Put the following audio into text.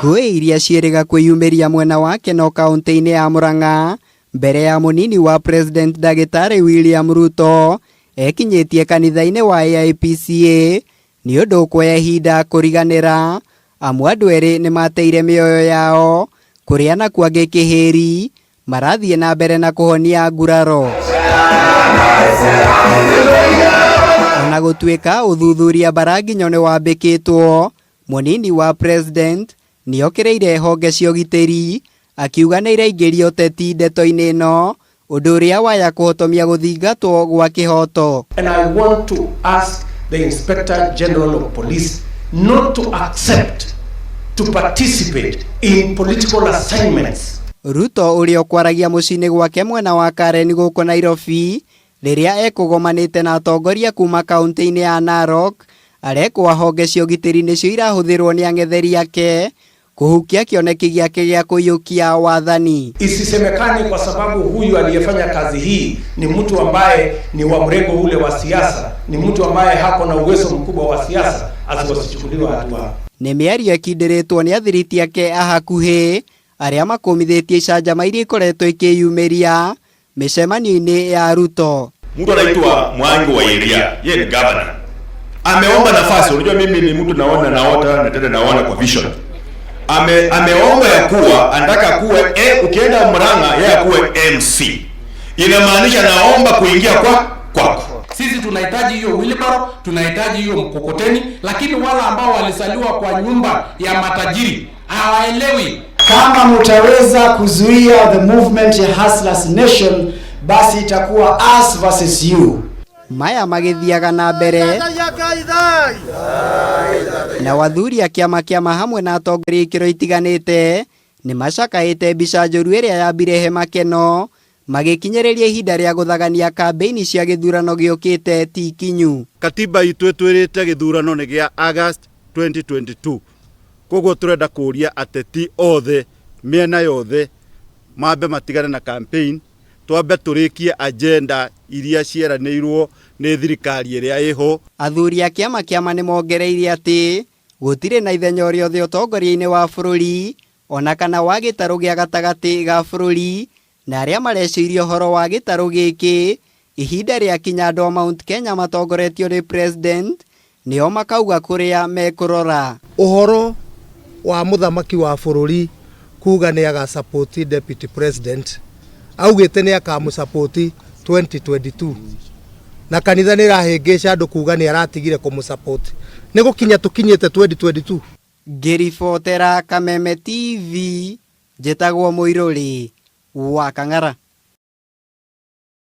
Ngũĩ iria ciĩrĩga kwĩyumĩria mwena wa Keno kaũntĩ-inĩ ya Murang'a mbere ya mũnini wa President Ndagĩtarĩ William Ruto ekinyĩtie kanitha-inĩ wa AIPCA nĩ ũndũ ũkuoya ihinda kũriganĩra amu andũ erĩ nĩmateire mĩoyo yao kũrĩa nakuo angĩ kĩhĩri marathiĩ na mbere na kũhonia nguraro. Ona gũtuĩka ũthuthuria mbaranginyo nĩ wambĩkĩtwo, mũnini wa president nĩokĩrĩire honge cia ũgitĩri akiuga nĩ iraingĩria ũteti ndeto-inĩ ĩno ũndũ ũrĩa waya kũhotomia gũthingatwo gwa kĩhoto. And I want to ask the Inspector General of Police not to accept to participate in political assignments. Ruto ũrĩa ũkwaragia mũciĩ-inĩ gwake mwena wa Karen gũkũ Nairobi rĩrĩa ekũgomanĩte na atongoria kuma kaũntĩ-inĩ ya Narok arekwa honge cia ũgitĩri nĩcio irahũthĩrwo nĩ ang'etheri ake kũhukia kĩoneki gĩake gĩa kũiyũkia wathani. Isisemekane kwa sababu huyu aliyefanya kazi hii ni mtu ambaye ni wa mrengo ule wa siasa, ni mtu ambaye hako na uwezo mkubwa wa siasa, asiwasichukuliwa hatua. Nĩ mĩario ĩkindĩrĩtwo nĩ athiriti ake a hakuhĩ arĩa makũmithĩtie icanjama iria ikoretwo ikĩyumĩria mĩcemanio-inĩ ya Ruto. Mtu anaitwa Mwangi wa Iria, yeye ni governor, ameomba nafasi. Unajua mimi ni mtu naona naota na tena naona kwa vision. Ameomba ya kuwa anataka kuwe ukienda Murang'a yeye akuwe MC, inamaanisha naomba kuingia kwa kwako. Sisi tunahitaji hiyo wheelbarrow, tunahitaji hiyo mkokoteni, lakini wale ambao walisaliwa kwa nyumba ya matajiri hawaelewi. Kama mutaweza kuzuia the movement ya Hustlers Nation, basi itakuwa us versus you. Maya magĩthiaga na mbere na wathuri a kĩama kĩama hamwe na atongoria ikĩro itiganĩte nĩ macakaĩte mbica njũru ĩrĩa yambire hema keno magĩkinyĩrĩria ihinda rĩa gũthagania kambĩini cia gĩthurano gĩũkĩte ti kinyu. Katiba itũ ĩtwĩrĩte gĩthurano nĩ gĩa August 2022, koguo tũrenda kũria ateti othe mĩena yothe mambe matigane na campaign, twambe tũrĩkie agenda iria cieranĩirwo nĩ thirikari ĩrĩa ĩho. Athuri a kĩama kĩama nĩ mongereire atĩ gũtirĩ na ithenya o rĩothe ũtongoria-inĩ wa bũrũri ona kana wa gĩtarũ gĩa gatagatĩ ga bũrũri na arĩa mareciria ũhoro wa gĩtarũ gĩkĩ ihinda rĩa kinya andũ a Mount Kenya matongoretio nĩ president nĩo makauga kũrĩa mekũrora. Ũhoro wa mũthamaki wa bũrũri kuga nĩ agasupport deputy president, augĩte nĩ akamũsupport 2022, na kanitha nĩ ĩrahĩngĩca andũ kuga nĩ aratigire kũmũsupport. Nĩ gũkinya tũkinyĩte 2022. Ngĩribotera Kameme TV, njĩtagwo Mũirũrĩ wa Kang'ara.